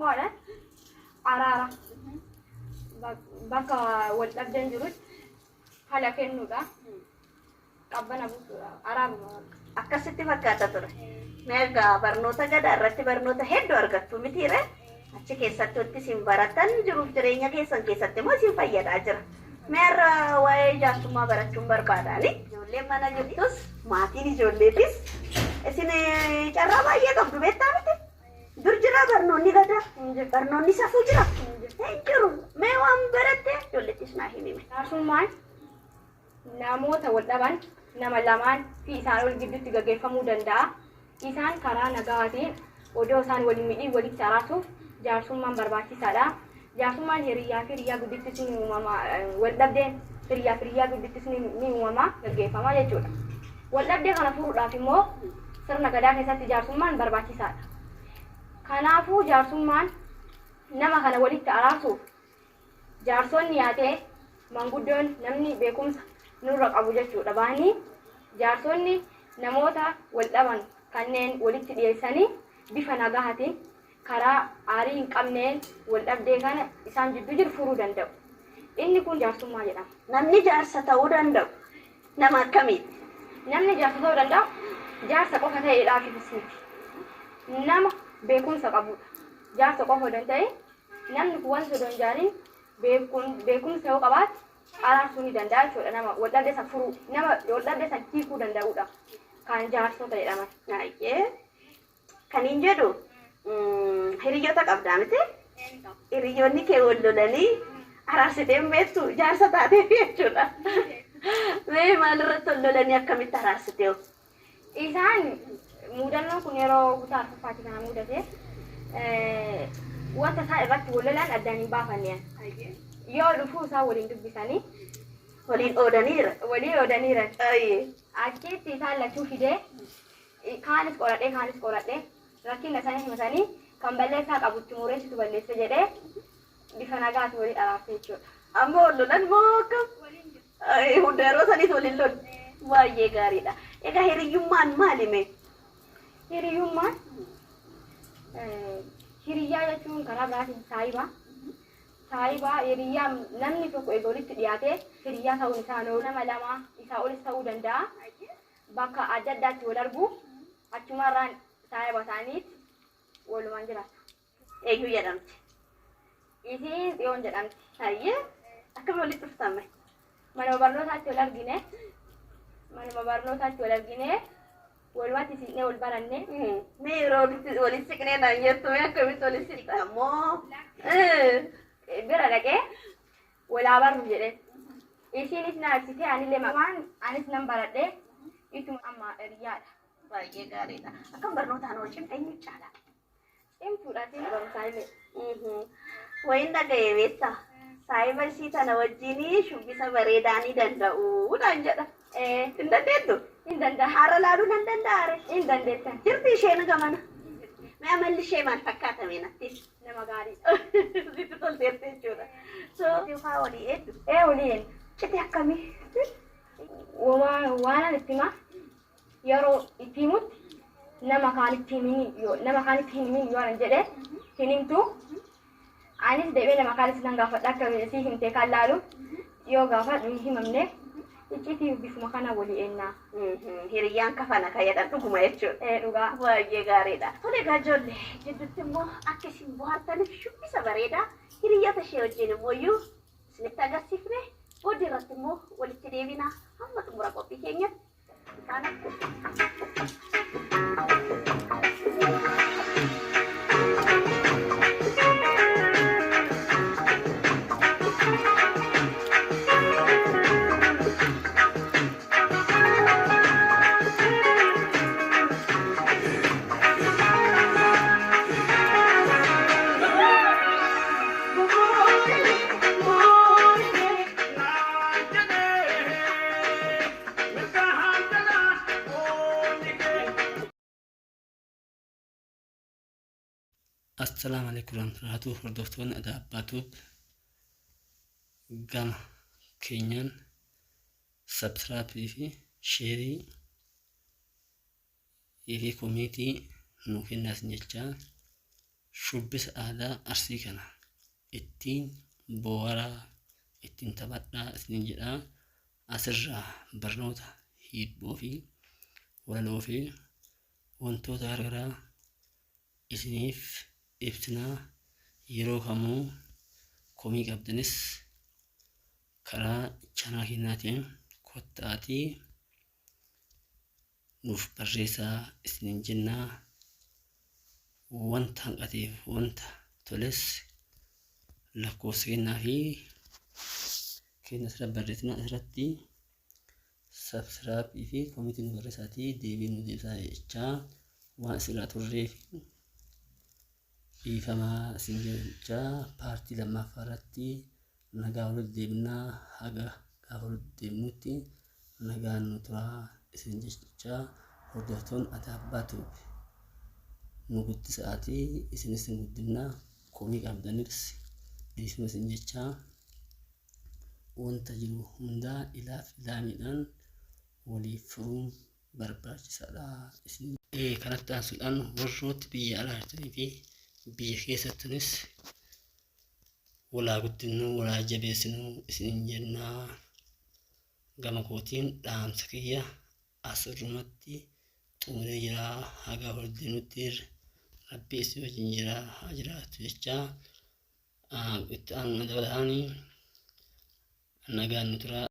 Moodha araara bakka wal dhabdeen jirutti fala kennuudha. Qabbana buusuudha. Araaruma bakka. Akkasitti fakkaata ture. Mee egaa barnoota gadaa irratti barnoota hedduu argattu mitiire? Achi keessatti wanti isin baratan jiruuf jireenya keessan keessatti immoo isin fayyadaa jira. Mee har'a waa'ee jaarsummaa barachuun barbaadaani. Ijoolleen mana jirtus maatiin ijoolleetis isin carraa baay'ee qabdu beektaa miti? Dur jira barnoonni gadaa? Barnoonni safuu jira? Hin jiru. Mee waan baratte ijoollettis naa himime. Jaarsummaan namoota wal dhaban nama lamaan fi isaan ol gidduutti gaggeeffamuu danda'a. Isaan karaa nagaatiin odoo isaan wal hin miidhiin walitti araarsuuf jaarsummaan barbaachisaadha. Jaarsummaan hiriyyaa fi hiriyyaa gidduuttis ni uumama. Wal dhabdeen hiriyyaa fi hiriyyaa gidduuttis ni uumama gaggeeffama jechuudha. Wal dhabdee kana furuudhaaf immoo sirna gadaa keessatti jaarsummaan barbaachisaadha. Kanaafuu jaarsummaan nama kana walitti araarsuuf Jaarsonni yaatee manguddoon namni beekumsa nurra qabu jechuudha bahanii jaarsonni namoota wal dhaban kanneen walitti dhiyeessanii bifa nagahatiin karaa aarii hin qabneen wal dhabdee kana isaan jidduu jiru furuu danda'u. Inni kun jaarsummaa jedhama. Namni jaarsa ta'uu danda'u nama akkamiiti? Namni jaarsa ta'uu danda'u jaarsa qofa ta'eedhaafis miti. Nama beekumsa qabudha. Jaarsa qofa odoo hin ta'in Namni kun wanta odoo hin jaarin beekumsa yoo qabaate araarsuu ni danda'a jechuudha. Nama wal dhabdee san furuu, nama wal dhabdee san hiikuu danda'udha. Kan jaarsota jedhaman. Baay'ee. Kan hin jedhu hiriyoota qabdaa miti? Hiriyoonni kee wal lolanii araarsitee hin beektu jaarsa taateef jechuudha. Mee maalirratti wal lolanii akkamitti araarsitee? Isaan muudannoon kun yeroo kutaa arfaffaatti kana mudate wanta isaan irratti wal lolan addaan hin baafanne. Yoo dhufuu isaan waliin dubbisanii Waliin oodaniira. Waliin oodaniira. Achitti isaan lachuu fidee kaanis qoradhee kaanis qoradhee rakkina isaanii himatanii kan balleessaa qabutti mureessitu balleesse jedhee bifa nagaatiin waliin araarse jechuudha. Amma wal lolan moo akkam? Hunda yeroo saniis waliin lolu. Baay'ee gaariidha. Egaa hiriyyummaan maali mee? Hiriyyummaan hiriyyaa jechuun karaa biraatiin saayiba. Saayiba hiriyyaa namni tokko eega walitti dhiyaatee hiriyyaa ta'uun isaa nama lama isaa olis ta'uu danda'a. Bakka adda addaatti wal argu achumarraan saayiba ta'aniit walumaan jiraatu. Eenyu jedhamti? Isiin Tsiyoon jedhamti. Hayyee. Akkami walitti dhuftan mee? Manuma barnootaatti wal argine. Manuma barnootaatti wal argine. Walumatti siqnee wal baranne. Mee yeroo walitti walitti siqnee naan jettu mee akkamitti walitti siqxa ammoo? Bira dhaqee wal haa barru jedheen. Isiinis na ibsitee anillee maqaan anis nan baradhee ittuma amma hiriyyaadha. Baay'ee gaariidha. Akkam barnootaan hoo cimta eenyu caala? Cimtuudha isiin barumsaan illee. Wayin dhaga'e beektaa? Saayiba isii tana wajjin shubbisa bareedaa ni danda'u naan jedha. Hin dandeettu? Hin danda'a. Haara laaluu nan danda'a ree? Hin dandeettan. Jirti isheen gamana. Mee amalli ishee maal fakkaata mee natti? Nama gaariidha. Sitti tolteerti jechuudha. So, faa walii eeddu. Ee walii eenyu. Cite akkamii? Waan ani itti himaa yeroo itti himutti nama kaanitti himin yoo nama kaanitti hin himin yoo anan jedhe hin himtu. Anis deebi'ee nama kaanis nan gaafadha akka isii himtee kan laalu yoo gaafadhu hin himamne icciitii bifuma kana walii ennaa. Hiriyyaan kafana kan jedhan dhuguma jechuudha. Ee dhugaa. Baay'ee gaariidha. Tole egaa ijoollee jidduutti immoo akka isin bohaartaniif shubbisa bareedaa hiriyoota ishee wajjin immoo iyyuu isinitti agarsiifne booddee irratti immoo walitti deebina hamma xumura qophii keenyatti faana Assalaamu alaikum warahmatullahi wabarakatuh. Hordoftoonni Adaa Abbaa Tube gama keenyaan sabsiraabii fi sheerii fi komeetii nuu kennaas jechaa. Shubbisa aadaa Arsii kana ittiin booharaa, ittiin taphadhaa isiniin jedhaa. Asirraa barnoota hiibboo fi walaloo fi wantoota garagaraa isiniif ibsinaa. Yeroo kamuu komii qabdanis karaa chaanala keenyaatiin kottaatii nuuf barreessaa isiniin jennaa. Wanta hanqateef wanta toles lakkoofsa kennaa fi kenna asirratti barreessinaa, asirratti subscribe fi comment nu barreessaatii deebii nu deebisaa jechaa, waan asirraa turree fi dhiifamaa isin jechaa, part lammaffaa irratti nagaa walitti deebinaa. Haga gaafa walitti deebinutti nagaan nu turaa isin jechaa, hordoftoon Adaabbaa Tube nu guddisaatii isinis hin guddifnaa. Komii qabdanis dhiisuma isin jechaa, wanta jiru hundaa ilaaf ilaamiidhaan waliif furuun barbaachisaadha isin. Kanatti aansuudhaan warrooti biyya alaa jirtanii fi biyya keessattanis walaa guddinnu, walaa jabeessinu isin jennaa. Gama kootiin dhaamsa kiyya asirrumatti xumuree jira. Haga walitti Rabbi isin wajjin jira haa jiraatu jechaa, itti dabalataan nagaan nu turaa.